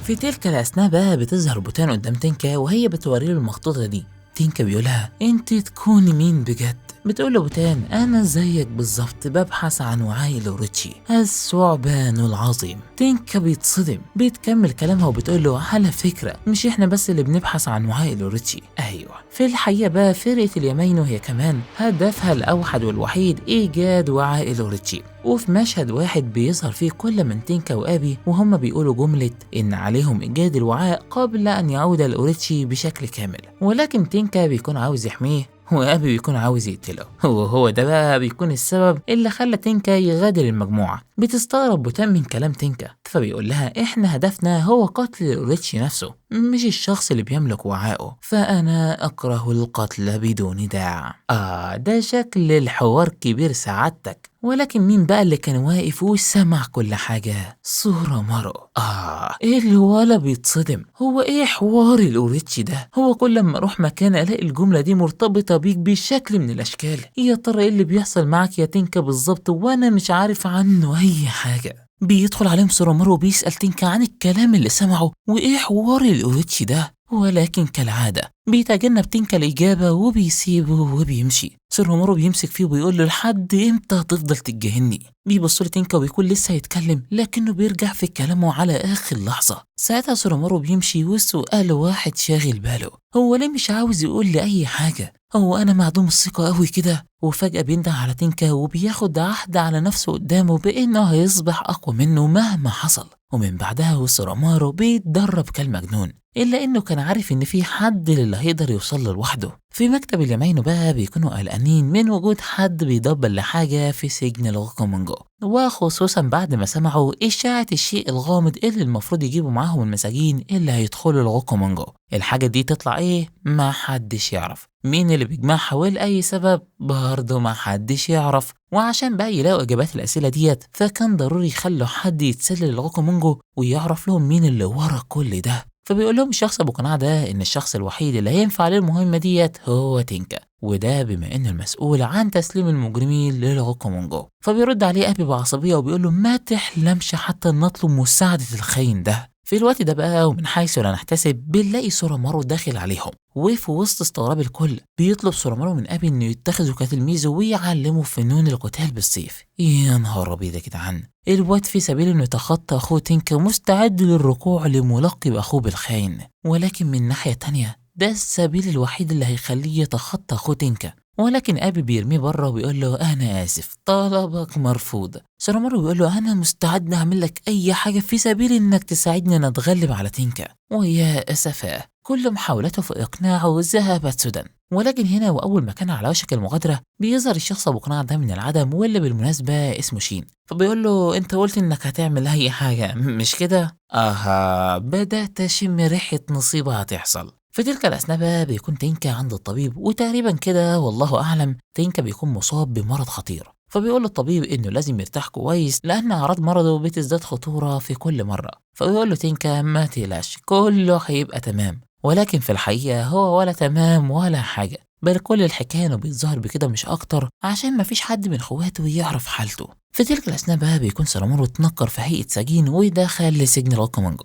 في تلك الأثناء بقى بتظهر بوتان قدام تينكا وهي بتوريله المخطوطة دي. تينكا بيقولها انت تكوني مين بجد؟ بتقول له بوتان انا زيك بالظبط، ببحث عن وعاء الاوروتشي الثعبان العظيم. تينكا بيتصدم، بتكمل كلامها وبتقول له على فكرة مش احنا بس اللي بنبحث عن وعاء الاوروتشي. ايوه في الحقيقة بقى فرقة اليمين وهي كمان هدفها الاوحد والوحيد ايجاد وعاء الاوروتشي. وفي مشهد واحد بيظهر فيه كل من تينكا وابي وهم بيقولوا جملة إن عليهم إيجاد الوعاء قبل أن يعود الأوريتشي بشكل كامل، ولكن تينكا بيكون عاوز يحميه وابي بيكون عاوز يقتله، وهو ده بقى بيكون السبب اللي خلى تينكا يغادر المجموعة. بتستغرب بوتان من كلام تينكا، فبيقول لها احنا هدفنا هو قتل الاوريتشي نفسه مش الشخص اللي بيملك وعائه، فانا اكره القتل بدون داع. ده شكل الحوار كبير سعادتك. ولكن مين بقى اللي كان واقف وسمع كل حاجة؟ سورامارو. ايه الولا بيتصدم، هو ايه حوار الاوريتشي ده؟ هو كل لما اروح مكان الاقي الجملة دي مرتبطة بيك بشكل من الاشكال، يا ترى ايه اللي بيحصل معاك يا تينكا بالظبط وانا مش عارف عنه اي حاجة؟ بيدخل عليهم سورامارو وبيسأل تينكا عن الكلام اللي سمعه وايه حوار الاوريتشي ده، ولكن كالعادة بيتجنب تينكا الإجابة وبيسيبه وبيمشي. سورامارو بيمسك فيه وبيقول له لحد امتى هتفضل تتجاهلني؟ بيبص له تينكا وبيكون لسه هيتكلم لكنه بيرجع في كلامه على آخر لحظة. ساعتها سورامارو بيمشي وسؤال واحد شاغل باله، هو ليه مش عاوز يقول لي أي حاجة؟ هو أنا معدوم الثقة أوي كده؟ وفجأة بينده على تينكا وبياخد عهد على نفسه قدامه بإنه هيصبح أقوى منه مهما حصل. ومن بعدها وسورامارو بيتدرب كالمجنون، إلا إنه كان عارف إن في حد اللي هيقدر يوصل له لوحده. في مكتب اليمين بقى بيكونوا قلقانين من وجود حد بيدبر لحاجة في سجن الغوكومونجو، وخصوصا بعد ما سمعوا إشاعة الشيء الغامض اللي المفروض يجيبوا معاهم المساجين اللي هيدخلوا الغوكومونجو. الحاجة دي تطلع إيه؟ ما حدش يعرف. مين اللي بيجمعها ولأي سبب؟ برضه ما حدش يعرف. وعشان بقى يلاقوا إجابات الأسئلة ديت فكان ضروري يخلوا حد يتسلل الغوكومونجو ويعرف لهم مين اللي ورا كل ده. فبيقول لهم الشخص ابو قناع ده ان الشخص الوحيد اللي هينفع للمهمه ديت هو تينكا، وده بما انه المسؤول عن تسليم المجرمين للغوكومونجو. فبيرد عليه ابي بعصبيه وبيقول له ما تحلمش حتى نطلب مساعده الخاين ده. في الوقت ده بقى ومن حيث لا نحتسب بنلاقي سورامارو داخل عليهم، وفي وسط استغراب الكل بيطلب سورامارو من ابي انه يتخذه كتلميذه ويعلمه فنون القتال بالسيف. يا نهار ابيض يا جدعان، الواد في سبيل انه يتخطى اخوه تينكا مستعد للركوع لملقب اخوه بالخاين، ولكن من ناحية تانية ده السبيل الوحيد اللي هيخليه يتخطى اخوه تينكا. ولكن ابي بيرميه بره وبيقول له انا اسف طلبك مرفوض. سورامارو بيقول له انا مستعد اعمل لك اي حاجه في سبيل انك تساعدني ان اتغلب على تينكا. ويا اسفاه كل محاولاته في اقناعه ذهبت سدى. ولكن هنا واول ما كان على وشك المغادره بيظهر الشخص ابو قناع ده من العدم، واللي بالمناسبه اسمه شين. فبيقول له انت قلت انك هتعمل اي حاجه مش كده؟ اها بدات اشم ريحه نصيبه هتحصل. في تلك الأثناء بقى بيكون تينكا عند الطبيب، وتقريبا كده والله أعلم تينكا بيكون مصاب بمرض خطير. فبيقول للطبيب إنه لازم يرتاح كويس لأن أعراض مرضه بتزداد خطورة في كل مرة. فبيقول له تينكا ما تقلقش كله هيبقى تمام، ولكن في الحقيقة هو ولا تمام ولا حاجة، بل كل الحكاية إنه بيتظاهر بكده مش أكتر عشان مفيش حد من إخواته يعرف حالته. في تلك الأثناء بقى بيكون سورامارو اتنكر في هيئة سجين ودخل لسجن الغوكومونجو.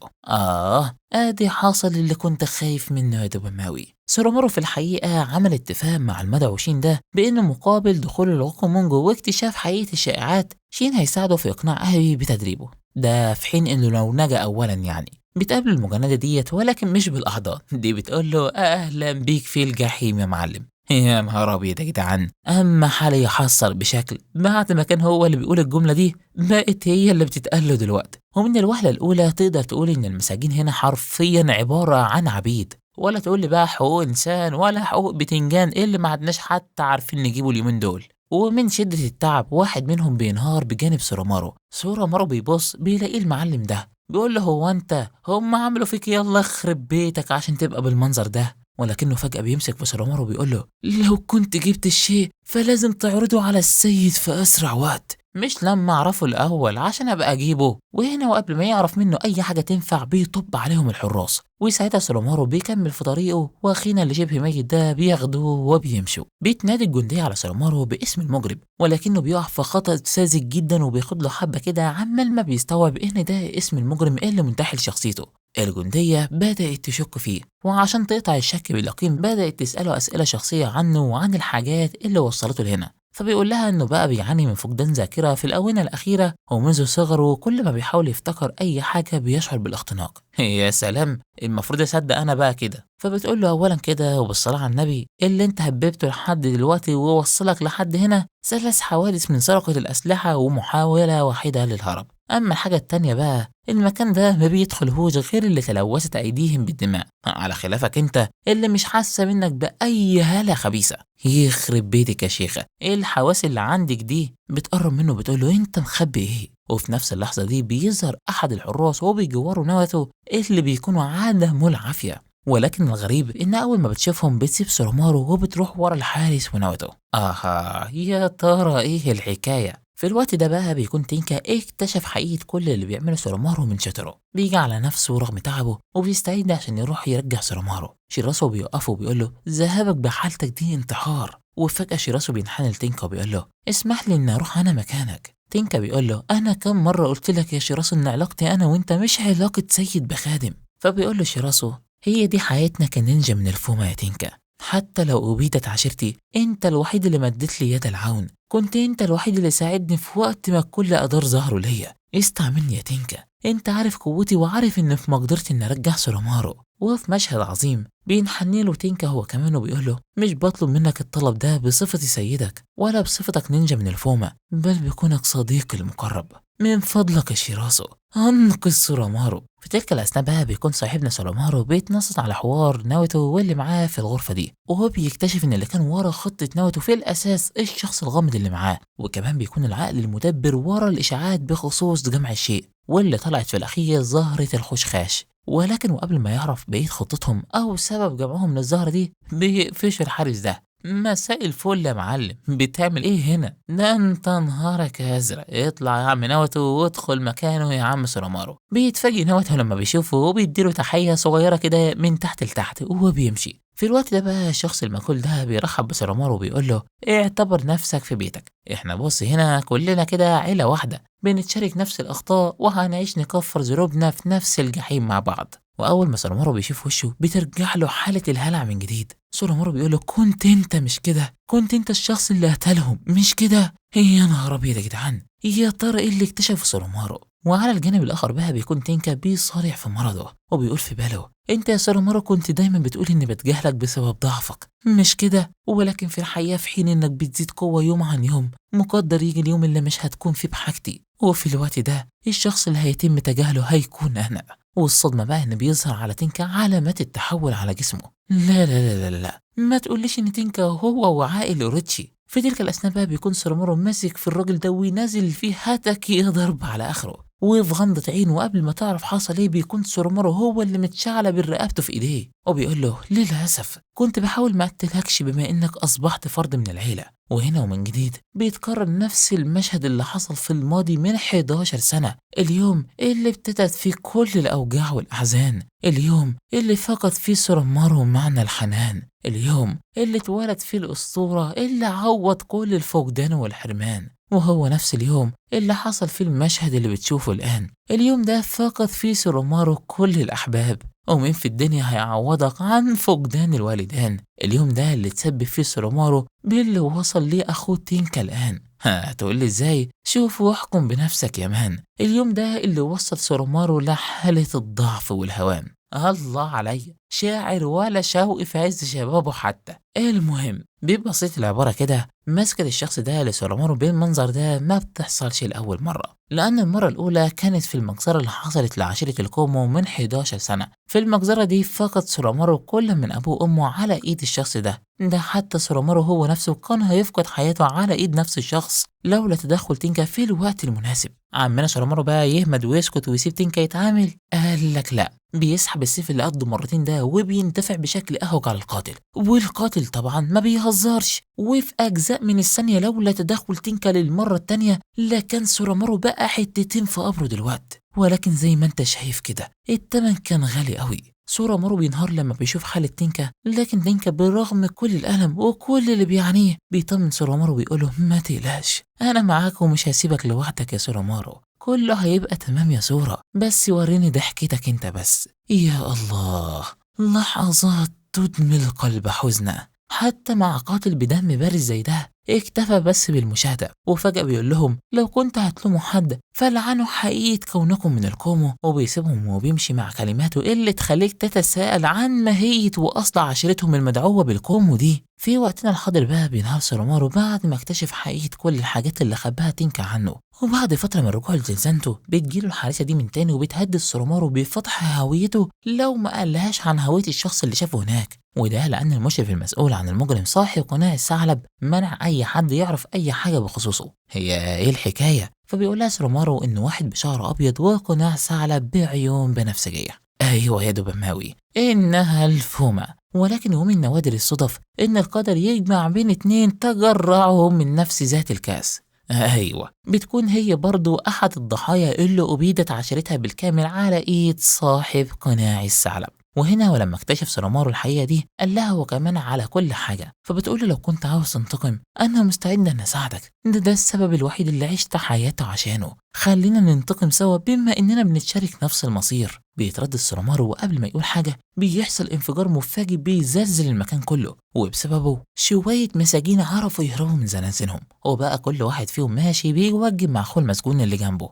ادي حصل اللي كنت خايف منه يا دوباماوي. سورامارو في الحقيقة عمل اتفاق مع المدعو شين ده بإنه مقابل دخول الغوكومونجو واكتشاف حقيقة الشائعات شين هيساعده في إقناع أبي بتدريبه، ده في حين إنه لو نجا أولا يعني. بتقابل المجندة ديت ولكن مش بالأحضان، دي بتقول له أهلا بيك في الجحيم يا معلم. يا نهار ابيض يا جدعان، اما حالي يحصل بشكل بعد ما كان هو اللي بيقول الجمله دي بقت هي اللي بتتقال له دلوقتي. ومن الوهله الاولى تقدر تقول ان المساجين هنا حرفيا عباره عن عبيد، ولا تقول لي بقى حقوق انسان ولا حقوق بتنجان اللي ما عدناش حتى عارفين نجيبه اليومين دول. ومن شده التعب واحد منهم بينهار بجانب سورامارو. سورامارو بيبص بيلاقيه المعلم ده، بيقول له هو انت هم عملوا فيك يلا اخرب بيتك عشان تبقى بالمنظر ده. ولكنه فجأة بيمسك في سورامارو وبيقول له لو كنت جبت الشيء فلازم تعرضه على السيد في أسرع وقت، مش لما أعرفه الأول عشان أبقى أجيبه. وهنا وقبل ما يعرف منه أي حاجة تنفع بيطب عليهم الحراس، وساعتها سورامارو بيكمل في طريقه وأخينا اللي شبه ميت ده بياخده وبيمشوا. بيتنادي الجندية على سورامارو باسم المجرم، ولكنه بيقع في خطأ ساذج جدا وبياخد له حبة كده عمال ما بيستوعب إن ده اسم المجرم اللي منتحل شخصيته. الجندية بدأت تشك فيه، وعشان تقطع الشك باليقين بدأت تسأله أسئلة شخصية عنه وعن الحاجات اللي وصلته لهنا. فبيقول لها انه بقى بيعاني من فقدان ذاكرة في الآونة الأخيرة، ومنذ صغره كل ما بيحاول يفتكر أي حاجة بيشعر بالاختناق. يا سلام، المفروض أصدق أنا بقى كده. فبتقول له أولا كده وبالصلاة على النبي، اللي انت هببته لحد دلوقتي ووصلك لحد هنا 3 حوادث من سرقة الأسلحة ومحاولة واحدة للهرب. أما الحاجة التانية بقى، المكان ده ما بيدخلهوش غير اللي تلوثت أيديهم بالدماء، على خلافك انت اللي مش حاسة منك بأي هالة خبيثة. يخرب بيتك يا شيخة، ايه الحواس اللي عندك دي؟ بتقرب منه بتقول له انت مخبي ايه؟ وفي نفس اللحظة دي بيظهر أحد الحراس وبيجوره نوته اللي بيكونوا عدموا العافية. ولكن الغريب ان اول ما بتشوفهم بتسيب سورامارو وبتروح ورا الحارس ونوته. اها، يا ترى ايه الحكاية؟ في الوقت ده بقى بيكون تينكا اكتشف حقيقة كل اللي بيعمله سورامارو من شترو. بيجي على نفسه رغم تعبه وبيستعد عشان يروح يرجع سورامارو. شيراسو بيوقفه وبيقول له ذهابك بحالتك دي انتحار. وفجأة شيراسو بينحني لتينكا وبيقول له اسمح لي ان اروح انا مكانك. تينكا بيقول له انا كم مرة قلت لك يا شيراسو ان علاقتي انا وانت مش علاقة سيد بخادم. فبيقول له شيراسو هي دي حياتنا كنينجا من الفوما يا تينكا، حتى لو أبيدت عشيرتي انت الوحيد اللي مدت لي يد العون، كنت انت الوحيد اللي ساعدني في وقت ما الكل أدار ظهره ليا. استعملني يا تينكا، انت عارف قوتي وعارف ان في مقدرتي ان ارجع سورامارو. وفي مشهد عظيم بينحني له تينكا هو كمان وبيقول له مش بطلب منك الطلب ده بصفتي سيدك ولا بصفتك نينجا من الفوما، بل بكونك صديقي المقرب، من فضلك يا شيراسو انقذ سورامارو. في تلك الاثناء بقى بيكون صاحبنا سورامارو بيتنصت على حوار ناوتو واللي معاه في الغرفة دي، وهو بيكتشف ان اللي كان ورا خطه ناوتو في الاساس الشخص الغامض اللي معاه، وكمان بيكون العقل المدبر ورا الاشاعات بخصوص جمع الشيء واللي طلعت في الاخير زهره الخشخاش. ولكن وقبل ما يعرف بقية خطتهم او سبب جمعهم للزهره دي بيقفش الحارس ده. مساء الفل يا معلم، بتعمل ايه هنا؟ ده انت نهارك ازرق، اطلع يا عم ناوتو وادخل مكانه يا عم سورامارو. بيتفاجئ ناوتو لما بيشوفه وبيديله تحية صغيرة كده من تحت لتحت وهو بيمشي. في الوقت ده بقى الشخص المجهول ده بيرحب بسورامارو وبيقول له اعتبر نفسك في بيتك، احنا بص هنا كلنا كده عيله واحدة، بنتشارك نفس الاخطاء وهنعيش نكفر ذنوبنا في نفس الجحيم مع بعض. واول ما سورامارو بيشوف وشه بترجع له حاله الهلع من جديد. سورامارو بيقول له كنت انت مش كده، كنت انت الشخص اللي قتلهم مش كده؟ يا نهار ابيض يا جدعان، يا ترى ايه اللي اكتشفه سورامارو؟ وعلى الجانب الاخر بقى بيكون تينكا بيصارع في مرضه وبيقول في باله انت يا سورامارو كنت دايما بتقول اني بتجاهلك بسبب ضعفك مش كده، ولكن في الحقيقة في حين انك بتزيد قوة يوم عن يوم مقدر يجي اليوم اللي مش هتكون فيه بحاجتي، وفي الوقت ده الشخص اللي هيتم تجاهله هيكون انا. والصدمه بقى ان بيظهر على تينكا علامات التحول على جسمه. لا لا لا لا لا، ما تقوليش ان تينكا هو وعائل اوريتشي. في تلك الاثناء بقى بيكون سورامارو ماسك في الراجل ده وينزل فيه هتك يضرب على اخره، وفي غمضة عينه وقبل ما تعرف حصل ايه بيكون سورامارو هو اللي متشعلب رقبته في ايديه وبيقول له للاسف كنت بحاول ما اقتلكش بما انك اصبحت فرد من العيلة. وهنا ومن جديد بيتكرر نفس المشهد اللي حصل في الماضي من 11 سنة، اليوم اللي ابتدت فيه كل الاوجاع والاحزان، اليوم اللي فقد فيه سورامارو معنى الحنان، اليوم اللي اتولد فيه الاسطورة اللي عوض كل الفقدان والحرمان، وهو نفس اليوم اللي حصل فيه المشهد اللي بتشوفه الآن. اليوم ده فقد فيه سورامارو كل الأحباب، ومين في الدنيا هيعوضك عن فقدان الوالدان؟ اليوم ده اللي تسبب فيه سورامارو باللي وصل ليه أخوه تينكا الآن. هتقولي ازاي؟ شوف واحكم بنفسك يا man. اليوم ده اللي وصل سورامارو لحالة الضعف والهوان. الله عليا، شاعر ولا شوقي في عز شبابه حتى. المهم ببسيط العبارة كده، مسكة الشخص ده لسورامارو بالمنظر ده ما بتحصلش لأول مرة، لأن المرة الأولى كانت في المجزرة اللي حصلت لعشيرة الكومو من 11 سنة. في المجزرة دي فقد سورامارو كل من أبوه وأمه على إيد الشخص ده، ده حتى سورامارو هو نفسه كان هيفقد حياته على إيد نفس الشخص لولا تدخل تينكا في الوقت المناسب. عمنا سورامارو بقى يهمد ويسكت ويسيب تينكا يتعامل؟ قال لك لا، بيسحب السيف اللي قده مرتين ده وبيندفع بشكل أهوج على القاتل، والقاتل طبعا ما بيهزرش، وفي أجزاء من الثانية لولا تدخل تينكا للمرة التانية لكان سورامارو بقى حتتين في قبره دلوقتي. ولكن زي ما انت شايف كده التمن كان غالي قوي. سورامارو بينهار لما بيشوف حالة تينكا، لكن تينكا برغم كل الألم وكل اللي بيعانيه بيطمن سورامارو وبيقوله ما تقلقش أنا معاك ومش هسيبك لوحدك يا سورامارو. كله هيبقى تمام يا سورة، بس وريني ضحكتك انت بس. يا الله، لحظات تدمي القلب حزنا. حتى مع قاتل بدم بارد زي ده اكتفى بس بالمشاهدة. وفجأة بيقول لهم لو كنت هتلوموا حد فلعنوا حقيقة كونكم من الكومو، وبيسيبهم وبيمشي مع كلماته اللي تخليك تتساءل عن ماهية وأصل عشيرتهم المدعوة بالكومو دي. في وقتنا الحاضر بقى بينهار سورومارو بعد ما اكتشف حقيقة كل الحاجات اللي خباها تينكا عنه. وبعد فترة من رجوعه لزنزانته بتجيله الحارسة دي من تاني وبتهدد سورومارو بفتح هويته لو ما قالهاش عن هوية الشخص اللي شافه هناك، وده لأن المشرف المسؤول عن المجرم صاحب قناع الثعلب منع أي حد يعرف أي حاجة بخصوصه. هي إيه الحكاية؟ فبيقولها سورومارو إن واحد بشعر أبيض وقناع ثعلب بعيون بنفسجية. أيوة يا دوباماوي، إنها الفوما. ولكن ومن نوادر الصدف إن القدر يجمع بين اتنين تجرعهم من نفس ذات الكاس. أيوة، بتكون هي برضو أحد الضحايا اللي أبيدت عشيرتها بالكامل على إيد صاحب قناع الثعلب. وهنا ولما اكتشف سورومارو الحقيقة دي قال لها وكمان على كل حاجة، فبتقول له لو كنت عاوز تنتقم أنا مستعد أن أساعدك، ده السبب الوحيد اللي عشت حياته عشانه، خلينا ننتقم سوا بما إننا بنتشارك نفس المصير. بيتردد سورومارو وقبل ما يقول حاجة بيحصل انفجار مفاجئ بيزلزل المكان كله، وبسببه شوية مساجين عرفوا يهربوا من زنازينهم، وبقى كل واحد فيهم ماشي بيوجب مع أخوه المسجون اللي جنبه.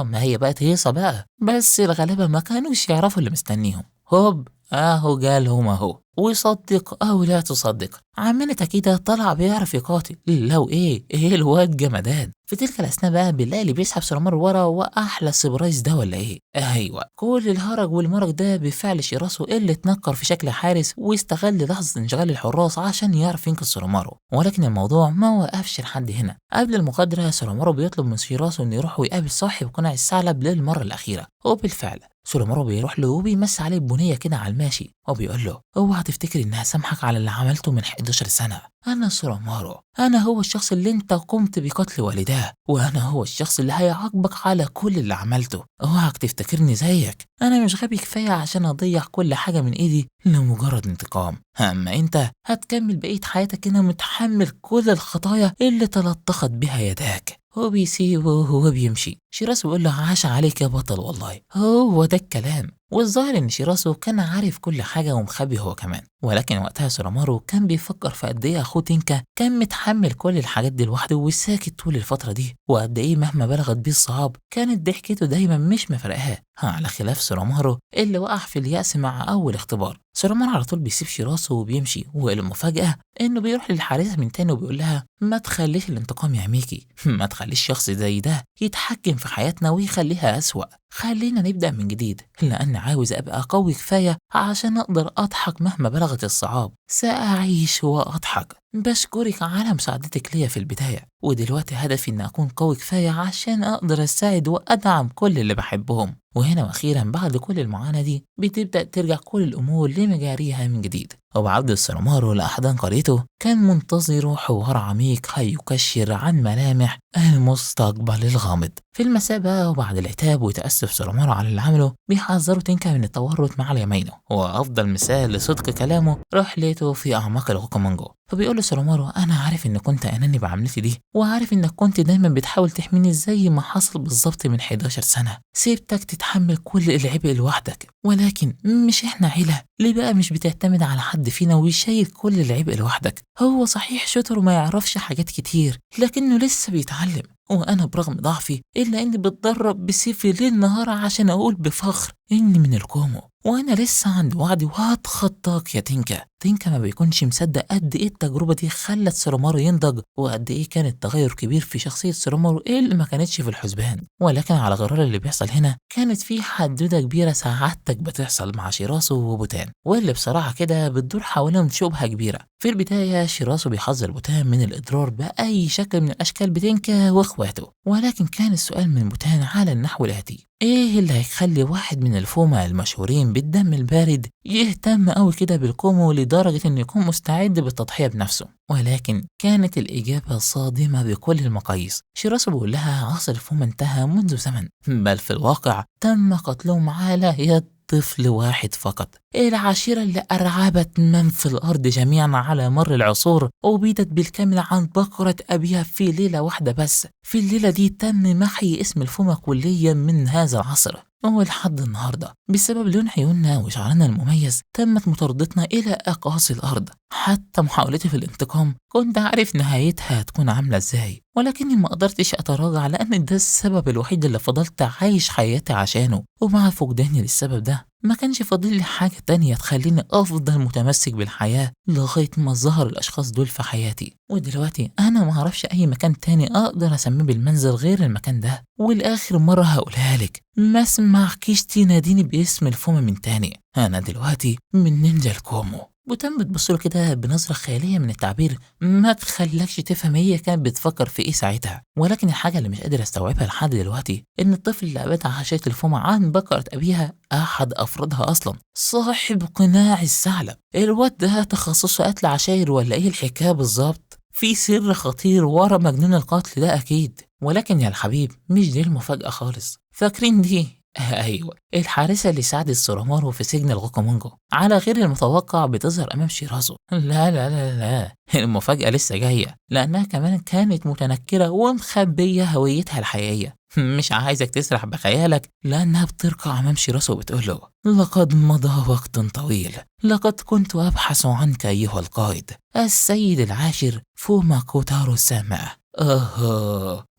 ما هي بقت هيصة بقى، بس الغلابة ما كانوش يعرفوا اللي مستنيهم. هوب اهو جالهم اهو، وصدق او لا تصدق عمنا تاكيدا طلع بيعرف يقاتل، لو ايه الواد جمدان. في تلك الاثناء بقى بنلاقي اللي بيسحب سورومارو ورا، واحلى surprise ده ولا ايه؟ ايوه، كل الهرج والمرج ده بفعل شيراسو اللي اتنكر في شكل حارس واستغل لحظة انشغال الحراس عشان يعرف ينقذ سورومارو. ولكن الموضوع ما وقفش لحد هنا. قبل المغادرة سورومارو بيطلب من شيراسو انه يروح ويقابل صاحب قناع الثعلب للمرة الاخيرة، وبالفعل سورومارو بيروح له وبيمس عليه بنيه كده على الماشي، وبيقول له اوعى تفتكر انها سامحك على اللي عملته من 11 سنة، انا سورومارو، انا هو الشخص اللي انت قمت بقتل والداه، وانا هو الشخص اللي هيعاقبك على كل اللي عملته، اوعك تفتكرني زيك، انا مش غبي كفاية عشان اضيع كل حاجة من ايدي لمجرد انتقام، اما انت هتكمل بقية حياتك هنا متحمل كل الخطايا اللي تلطخت بها يداك. وبيسيبه وهو بيمشي. شيراسو بيقول له عاش عليك يا بطل، والله هو ده الكلام. والظاهر ان شيراسو كان عارف كل حاجة ومخبي هو كمان، ولكن وقتها سورومارو كان بيفكر في قد ايه اخوه تينكا كان متحمل كل الحاجات دي لوحده وساكت طول الفترة دي، وقد ايه مهما بلغت بيه الصعاب كانت ضحكته دايما مش مفرقاه، على خلاف سورومارو اللي وقع في اليأس مع اول اختبار. سورومارو على طول بيسيب شيراسو وبيمشي، والمفاجأة انه بيروح للحارسة من تاني وبيقول لها ما تخليش الانتقام يعميكي، ما تخليش شخص زي ده يتحكم في حياتنا ويخليها أسوأ، خلينا نبدأ من جديد، لأن عاوز أبقى قوي كفاية عشان أقدر أضحك مهما بلغت الصعاب، سأعيش وأضحك. بشكرك على مساعدتك ليا في البداية، ودلوقتي هدفي إن أكون قوي كفاية عشان أقدر أساعد وأدعم كل اللي بحبهم. وهنا وأخيرا بعد كل المعاناة دي بتبدأ ترجع كل الأمور لمجاريها من جديد. وبعودة سورومارو لأحضان قريته كان منتظره حوار عميق هيكشر عن ملامح المستقبل الغامض. في المساء بقى وبعد العتاب وتأسف سورومارو على اللي عمله بيحذره تينكا من التورط مع اليمينو، وأفضل مثال لصدق كلامه رحلته في أعماق الغوكومانجو. فبيقول له سورومارو أنا عارف إن كنت أناني بعملتي دي، وعارف إنك كنت دايما بتحاول تحميني زي ما حصل بالظبط من 11 سنة، سيبتك تتحمل كل العبء لوحدك، ولكن مش إحنا عيلة، ليه بقى مش بتعتمد على حد فينا ويشيل كل العبء لوحدك؟ هو صحيح شوترو ما يعرفش حاجات كتير لكنه لسه بيتعلم، وأنا برغم ضعفي إلا إني بتدرب بسيفي ليل نهار عشان أقول بفخر إني من الكومو، وأنا لسه عند وعدي وهتخطاك يا تينكا. تينكا ما بيكونش مصدق قد إيه التجربة دي خلت سورومارو ينضج، وقد إيه كان التغير كبير في شخصية سورومارو اللي ما كانتش في الحسبان. ولكن على غرار اللي بيحصل هنا كانت في حدودة كبيرة سعادتك بتحصل مع شيراسو وبوتان، واللي بصراحة كده بتدور حواليهم شبهة كبيرة. في البداية شيراسو بيحذر بوتان من الإضرار بأي شكل من الأشكال بتينكا وإخواته، ولكن كان السؤال من بوتان على النحو الآتي: إيه اللي هيخلي واحد من الفوما المشهورين بالدم البارد يهتم أوي كده بالكومو لدرجة إنه يكون مستعد بالتضحية بنفسه؟ ولكن كانت الإجابة صادمة بكل المقاييس. شيراسو بيقول لها عصر الفوما انتهى منذ زمن، بل في الواقع تم قتلهم على يد طفل واحد فقط العشيرة اللي أرعبت من في الأرض جميعا على مر العصور، وبيدت بالكامل عن بقرة أبيها في ليلة واحدة بس. في الليلة دي تم محي اسم الفوما كليا من هذا العصر، ولحد النهاردة بسبب لون عيوننا وشعرنا المميز تمت مطاردتنا إلى أقاصي الأرض. حتى محاولتي في الانتقام كنت عارف نهايتها هتكون عاملة ازاي، ولكني ما قدرتش أتراجع لأن ده السبب الوحيد اللي فضلت عايش حياتي عشانه، ومع فقداني للسبب ده ما كانش فاضل لي حاجة تانية تخليني أفضل متمسك بالحياة لغاية ما ظهر الأشخاص دول في حياتي. ودلوقتي أنا ما أعرفش أي مكان تاني أقدر أسميه بالمنزل غير المكان ده. والآخر مرة هقولها لك، ما اسمعكيش تناديني باسم الفوما من تاني، أنا دلوقتي من نينجا الكومو. بوتان بتبصله كده بنظرة خيالية من التعبير ما تخلكش تفهم هي كانت بتفكر في ايه ساعتها، ولكن الحاجة اللي مش قادر استوعبها لحد دلوقتي ان الطفل اللي أباد عشيرة الفوما عن بقرة أبيها أحد أفرادها أصلا، صاحب قناع الثعلب. الواد ده تخصصه قتل عشاير ولا ايه الحكاية بالظبط؟ في سر خطير ورا مجنون القتل ده أكيد. ولكن يا الحبيب مش دي المفاجأة خالص. فاكرين دي؟ ايوه، الحارسة اللي ساعدت سورامارو في سجن الغوكومونجو على غير المتوقع بتظهر امام شيرازو. لا لا لا لا، المفاجأة لسه جاية، لانها كمان كانت متنكرة ومخبية هويتها الحقيقية. مش عايزك تسرح بخيالك، لانها بتركع امام شيرازو وبتقول له لقد مضى وقت طويل، لقد كنت ابحث عنك ايها القائد السيد العاشر فوما كوتارو ساما.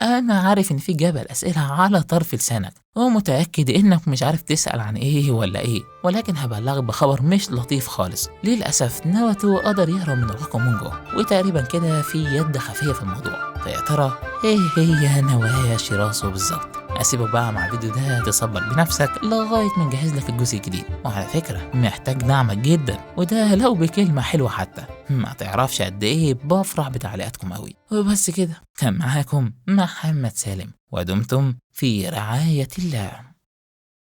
أنا عارف إن في جبل أسئلة على طرف لسانك، ومتأكد إنك مش عارف تسأل عن إيه ولا إيه، ولكن هبلغك بخبر مش لطيف خالص. للأسف ناوتو قدر يهرب من الغوكومونجو، وتقريبا كده في يد خفية في الموضوع. فيا ترى إيه هي نوايا شيراسو بالظبط؟ أسيبك بقى مع الفيديو ده تصبر بنفسك لغاية ما نجهز لك الجزء الجديد. وعلى فكرة محتاج دعمك جدا، وده لو بكلمة حلوة حتى. ما تعرفش قد إيه بفرح بتعليقاتكم أوي. وبس كده، كان معاكم محمد سالم، ودمتم في رعاية الله.